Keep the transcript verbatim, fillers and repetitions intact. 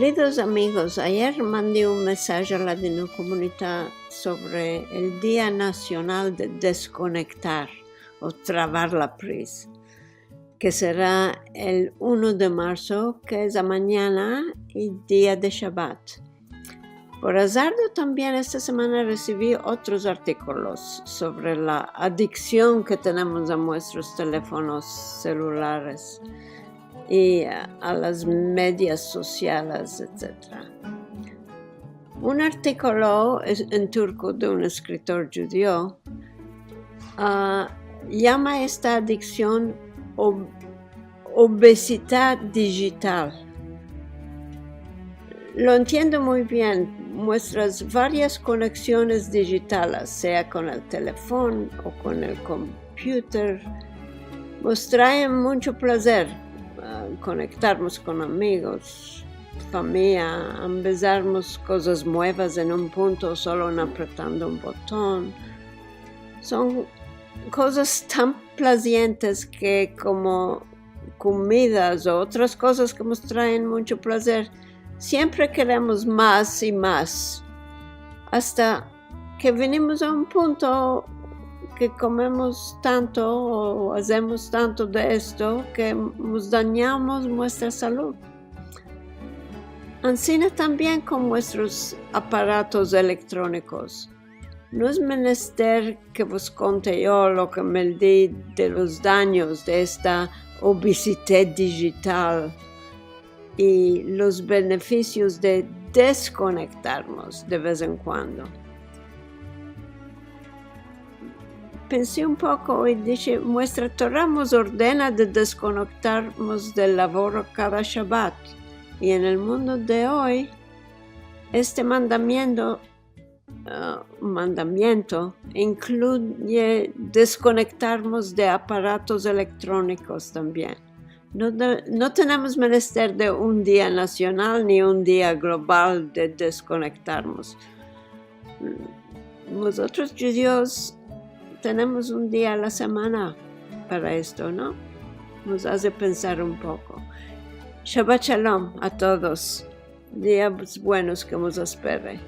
Keridos amigos, ayer mandi un mesaje a Ladinokomunita sovre el Dia Nasional de Deskonektar o Travar la Priz, ke sera el uno de marso, ke es amanyana i dia de Shabat. Por azardo tambien esta semana resivi otros artikolos sovre la adiksion ke tenemos a muestros telefonos selulares i a, a las medias sosiales, etsetera. Un artikolo es, en turko de un eskritor djudio, a, yama esta adiksion ob-, obesidad dijital. Lo entiendo muy bien. Muestras varias koneksiones dijitalas, sea kon el telefon o kon el kom- computer, mos traen muncho plazer, a, konektarmos kon amigos, famiya, ambezarmos kozas muevas en un punto solo en apretando un boton. Son kozas tan plazientes ke komo komidas o otras kozas ke mos traen muncho plazer, siempre keremos mas i mas, asta ke venimos a un punto ke komemos tanto o azemos tanto de esto ke mos danyamos muestra salud. Ansina tambien kon muestros aparatos elektronikos. No es menester ke vos konte yo lo ke meldi de los danyos de esta obesidad dijital i los benefisios de deskonektarmos de vez en kuando. Pensi un poko i dishe, muestra Tora mos ordena de deskonektarmos del lavoro kada Shabat, i en el mundo de oy, este mandamiento, a, mandamiento inkluye deskonektarmos de aparatos elektronikos tambien. No, no, no tenemos menester de un dia nasional ni un dia global de deskonektarmos. Mozotros djudios tenemos un dia a la semana para esto, no? Mos aze pensar un poko. Shabat Shalom a todos. Dias buenos ke mos espere.